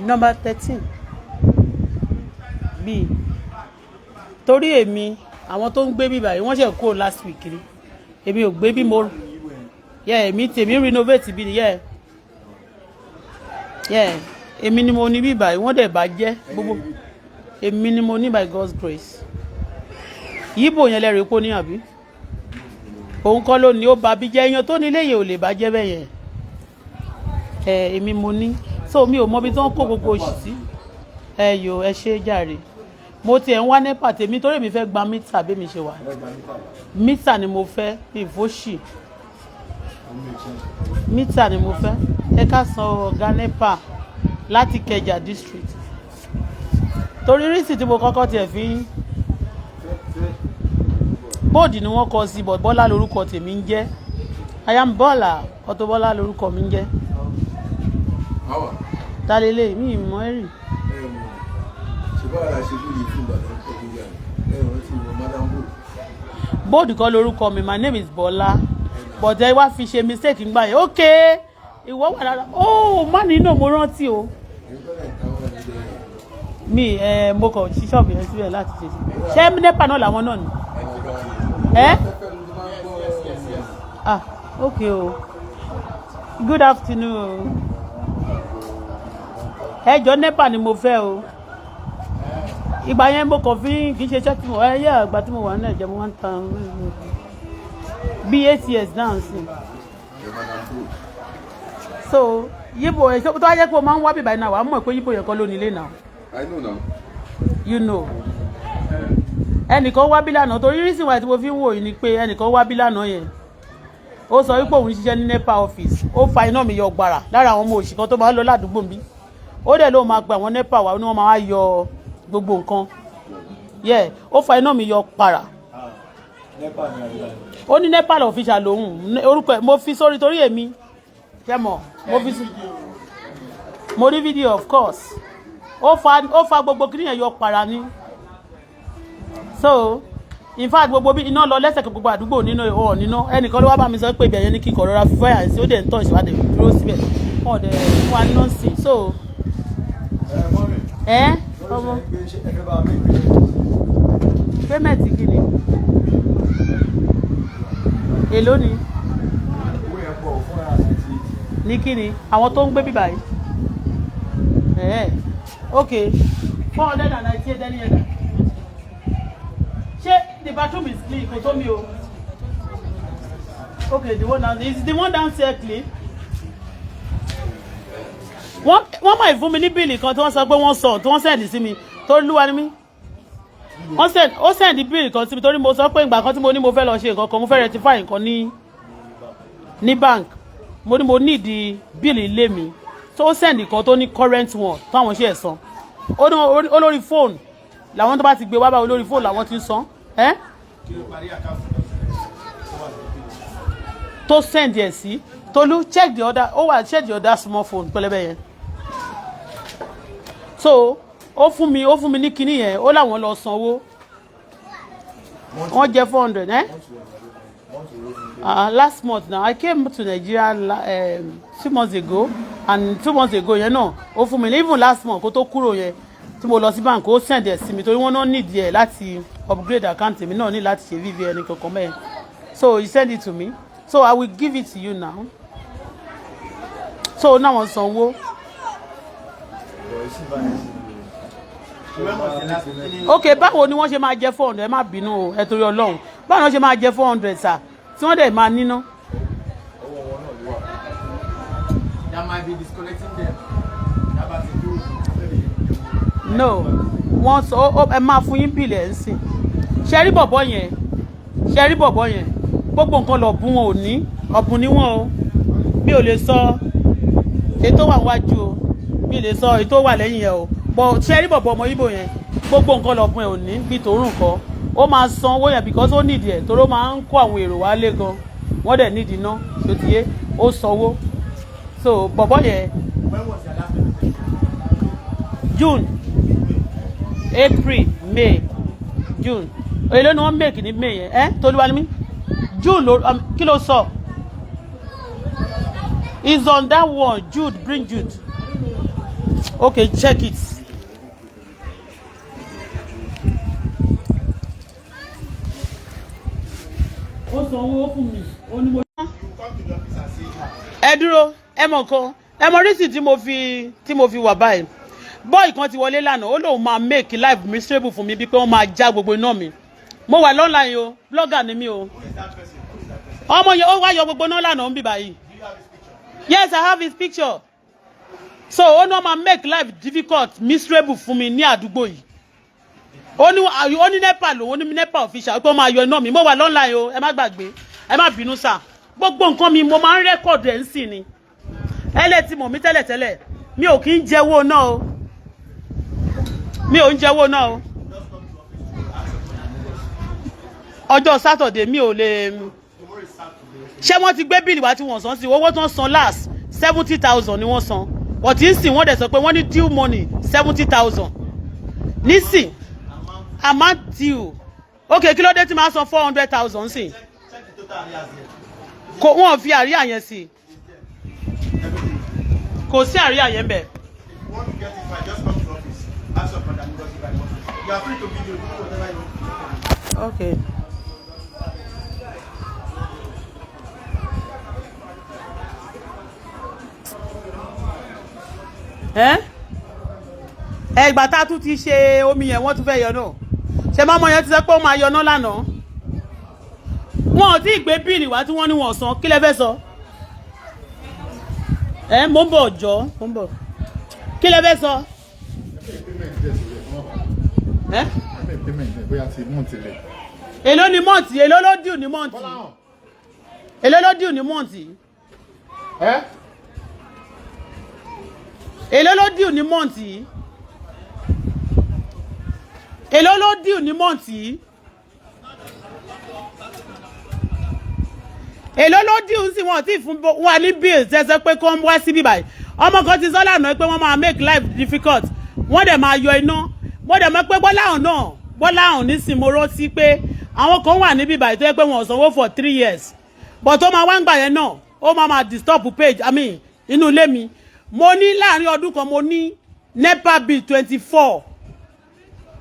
Number 13 bíi torí èmi, àwọn tó ń gbé bíbà yìí, wọ́n ṣe kó last week ni. Èmi ò gbé bí mo yẹ, èmi tèmi renovate bí ni yẹ yẹ. Èmi ni mo ní bíbà yìí, wọ́n dẹ̀ bá jẹ́ gbogbo. Èmi ni mo ní, by God's grace. Yíbò yẹn lẹ́rìí pọ́ ní àbí òun kọ́ ló ní ó ba bí jẹ́. Èèyàn tó ní ilé yẹn ò lè bá jẹ́ bẹ́ẹ̀ yẹn. Ẹ èmi mo ní, so mi ò mọ ibi tí wọ́n kó gbogbo òṣì sí. Ẹ yo, ẹ ṣe jàre. Mo tiẹ̀ ń wá NEPA tèmi torí èmi fẹ́ gba meter. Bí mi ṣe wà, meter ni mo fẹ́. Ìfóṣì, meter ni mo fẹ́. Ẹ ká san ọ̀gá NEPA láti Ìkẹjà District, torí rísì tí mo kọ́kọ́ tiẹ̀ fi bóòdì ni wọ́n kọ sí, but Bọ́lá lórúkọ tèmi ń jẹ́. I am Bọ́lá Auto Bọ́lá lórúkọ mi ń jẹ́. Àwà. Ta lélẹ̀ mi ìmọ̀ ẹ̀rì. Ẹ mọ̀ ṣe báwa la ṣe bí fún Ìbàdàn tó kọjá? Ẹ rántí wọn, Madam Bo. Bóòdì kọ́ lórúkọ mi. My name is Bọ́lá, but ẹ wá fi ṣe mistake ńgbà yẹn. Ok, ìwọ wà lára. Oh, má nínú, mo rántí o. Ẹ̀yin kọ́ lẹ̀ ń táwọn ẹni jẹ́. Mi ẹ mo kàn ṣí ṣọ́ọ̀bù yẹn síbẹ̀ láti ṣe. Ṣé NEPA náà làwọn náà ni ẹ? Ah, ok o. Good afternoon. Ẹ jọ, NEPA ni mo fẹ́ o. Ìgbà yẹn mo kàn fi kì í ṣe iṣẹ́ tí mo ẹ yẹ. Ìgbà tí mo wà ní Nàìjíríà, mo máa ń ta bí 8 years náà sí. So yíbo ẹ tó wá jẹ́ pé o máa ń wá bíbá yìí náà, wàá mọ̀ pé yíbo yẹn kọ́ ló nílé náà. I know now. You know, ẹnìkan wá bí lánàá. Torí reason why tí mo fi ń wò yìí ni pé ẹnìkan wá bí lánàá yẹn, ó sọ wípé òun ṣiṣẹ́ ní NEPA office. Ó fa iná mi yọ gbàrà lára àwọn ọmọ òṣì kan tó máa ń lọ ládùúgbò mi. Ó dẹ̀ ló máa pe àwọn NEPA wá, ní wọ́n máa wá yọ gbogbo nǹkan yẹ. Ó fa iná mi yọ para. Ó ní NEPA official lòun. Orúkọ ẹ̀ mo fi sórí torí èmi ṣe mọ̀. Mo fi sí, mo rí fídíò, of course. Ó fa gbogbo kí nìyẹn yọ para ní. So in fact, gbogbo bí iná lọ lẹ́sẹ̀kẹ́, gbogbo àdúgbò nínú ọ̀ níná. Ẹnìkan ló wá bá mi sọ pé ibẹ̀ yẹn ní kíkọ̀ rọra fífáyà sí. Ó dẹ̀ ń tọ̀ ìṣèwádìí dúró síbẹ̀, wọn ò dẹ̀ fún wa níná sí. So ẹ ọmọ, payment kí ni? Èló ni ní? Kí ni àwọn tó ń gbé bíbá yìí? Ẹ ok, 498. Ẹni yẹn dà? Ṣé the bathroom is clean? Kò tó mi o. Okay, the one down, is the one downstairs clean? Wọ́n máa fún mi ní bill kan tí wọ́n sọ pé wọ́n sọ, tí wọ́n send sí mi. Tó lúwa ni mí, wọ́n send, ó send bill kan sí mi, torí mo sọ pé ìgbà kan tí mo ní mo fẹ́ lọ ṣe nǹkan kan, mo fẹ́ rectify nǹkan ní bank, mo ní mo need bill ilé mi. Tó ó send kan tó ní current one táwọn ṣe ẹ̀ san. Ó ní ó lórí fóònù làwọn tó bá ti gbé wá báwo, lórí fóònù làwọn ti ń san ẹ́. Tó send ẹ̀ sí Tolu, check the other, ó wà, check the other small phone pẹlẹbẹ yẹn. So ó fún mi ní kinní yẹn, ó láwọn lọ sanwó, wọ́n jẹ́ 400. Eh? Last month now, I came to Nigeria 2 months ago, and 2 months ago yẹn náà ó fún mi. Even last month kó tó kúrò yẹn, tí mo lọ sí bank, ó send ẹ̀ sí mi, torí wọ́n náà need ẹ̀ láti upgrade account mi náà, ní láti ṣe BVN kankan mẹ́rin. So he send it to me, so I will give it to you now. So náà wọ́n sanwó. Bọ̀ sí báyìí sí. Ok, báwo ni wọ́n ṣe máa jẹ 400? Ẹ má bínú o, ẹ torí Ọlọ́run, báwo ni wọ́n ṣe máa jẹ 400 sà, tí wọ́n dẹ̀ máa níná? Ọwọ́ wọn náà ló wà. That might be disconnecting them. That bá ti dúró. No, wọ́n sọ ẹ máa fún yín bill ẹ̀ ń sìn. Ṣe rí bọ̀bọ̀ yẹn? Ṣe rí bọ̀bọ̀ yẹn? Gbogbo nǹkan lọ bùn, wọn ò ní ọ̀bùn ní wọn o. Mi ò lè sọ èyí tó wà níwájú o, mi ò lè sọ èyí tó wà lẹ́yìn yẹn o. Bọ̀ ṣe rí bọ̀bọ̀ ọmọ Ìgbò yẹn? Gbogbo nǹkan lọ bùn ẹ̀ ò ní bí tòórùn kọ́. Ó máa san owó yẹn because ó nídìí ẹ̀, torí ó máa ń kó àwọn èrò wálé gan, wọ́n dẹ̀ nídìí iná tó ti yé. Ó sanwó. So bọ̀bọ̀ yẹn. When was your last payment? June, April, May, June. Èló ni wọ́n make ní May yẹn? Ẹ́ Tolúwa ni mí. June ló kí ló sọ is on that one. Jude, bring Jude. Okay, check it. Ó sanwó fún mi, ó ní mo. Ẹ dúró, ẹ mọ̀ kan, ẹ mọ̀ rísì tí mo fi wà báyìí. Boy kan ti wọlé lánàá, ó lóun máa make life miserable fún mi, bíi pé wọ́n máa já gbogbo iná mi. Mo wà online o, blogger ni mí o. Ọmọ yẹn, ó wá yọ gbogbo iná lánàá ń bì báyìí. Yes, I have his picture. So ó ní wọ́n máa make life difficult, miserable fún mi ní àdúgbò yìí. Ó ní NEPA lòun, ó ní NEPA official, pé ó máa yọ iná mi. Mo wà online o, ẹ má gbàgbé, ẹ má bínú sà. Gbogbo nǹkan mi, mo máa ń record ẹ̀ ń sìn ni. Ẹ lè ti mọ̀ mí tẹ́lẹ̀tẹ́lẹ̀, mi ò kí ń jẹ́wọ́ náà o, mi ò ń jẹ́wọ́ náà o. Ọjọ́ Saturday mi ò lè ṣé. Wọ́n ti gbé bill wá tí wọ́n san sí. Owó tó ń san last, 70,000 ni wọ́n san. Wọ́n ti ń sìn, wọ́n dẹ̀ sọ pé wọ́n ní due money 70,000 nísìn, amount due. Ok, kí ló dé tí máa san 400,000 sí? Kò, wọ́n fi arrear yẹn sí, kò sí arrear yẹn bẹ́ẹ̀. If you want to get it right, just come to office. Ask your brother Ngozi by office. You are free to video, do whatever you want. Okay. Ẹ ìgbà tá a tún ti ṣe omi yẹn, wọ́n tún fẹ́ yọ náà. Ṣe máa mọ yẹn ti sọ pé ó máa yọ náà lánàá? Wọn ò tí ì gbé bill wá tí wọ́n ní wọ́n san. Kí lẹ fẹ́ sọ? Ẹ mò ń bọ̀, jọ mò ń bọ̀. Kí lẹ fẹ́ sọ? Ẹ Payment ẹ̀ bóyá ti mú tilẹ̀. Èló ni month? Èló ló due ní month? Èló ló due ní month? Ẹ́. Èló ló due ní month? Èló ló due ní month? Èló ló due sí? Wọn tí fún wa ní bill tẹsẹ pé kó ń wá síbí báyìí. Ọmọ kan ti sọ lánàá pé wọ́n máa make life difficult, wọ́n dẹ̀ máa yọ iná. Wọ́n dẹ̀ mọ̀ pé Gbọ́láhàn náà, Gbọ́láhàn nísìn, mo rántí pé àwọn kan wà níbí báyìí tó yẹ pé wọ́n ò sanwó for 3 years, but ó máa wá ń gbà yẹn náà, ó máa máa disturb page, I mean, inú ilé mi. Mo ní láàrin ọdún kan, mo ní NEPA bill 24.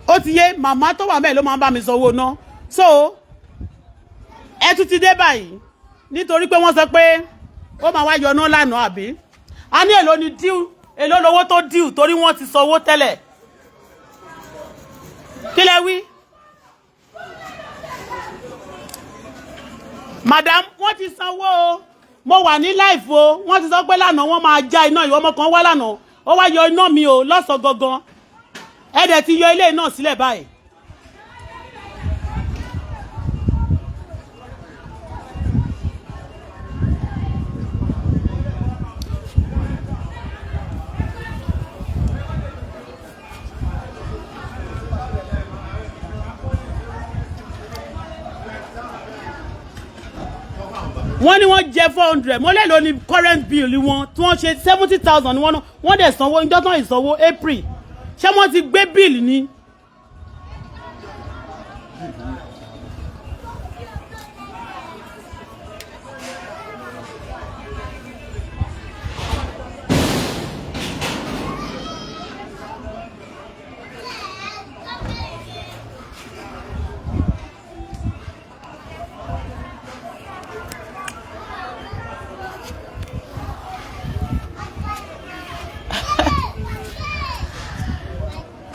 Ó ti yé màmá tó wà mẹ́ẹ̀ ló máa ń bá mi sanwó ná. So ẹ tún ti dé báyìí nítorí pé wọ́n sọ pé ó máa wá yọná lánàá, àbí? A ní èló ni due, èló lowó tó due, torí wọ́n ti sanwó tẹ́lẹ̀. Kí lẹ wí? Madam, wọ́n ti sanwó o. Mo wà ní live o. Wọ́n ti sọ pé lánàá wọ́n máa já iná. Ìwọ ọmọ kan wá lánàá, ó wá yọ iná mi o lọ́sàn-án gangan. Ẹ dẹ̀ ti yọ ilé náà sílẹ̀ báyìí. Wọ́n ní wọ́n jẹ 400. Mo lè lò ní current bill wọn tí wọ́n ṣe, 70,000 ni wọ́n ná. Wọ́n dẹ̀ sanwó ìjọ tán, ìsanwó April. Ṣé wọ́n ti gbé bill ni?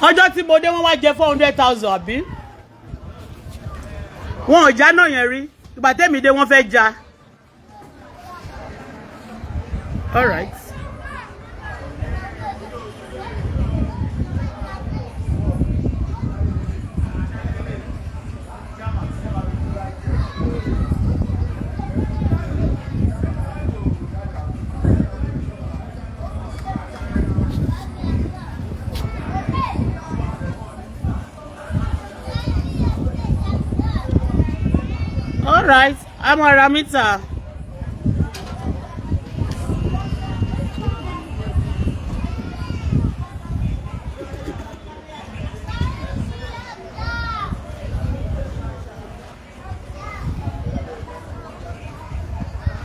Ọjọ́ tí mo dé, wọ́n wá jẹ 400,000, àbí? Wọn ò já náà yẹn rí. Ìgbà tẹ́mi dé, wọ́n fẹ́ já. All right. All right, a máa ra meter.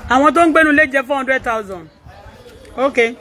Àwọn tó ń gbénu lé jẹ 400,000. Okay.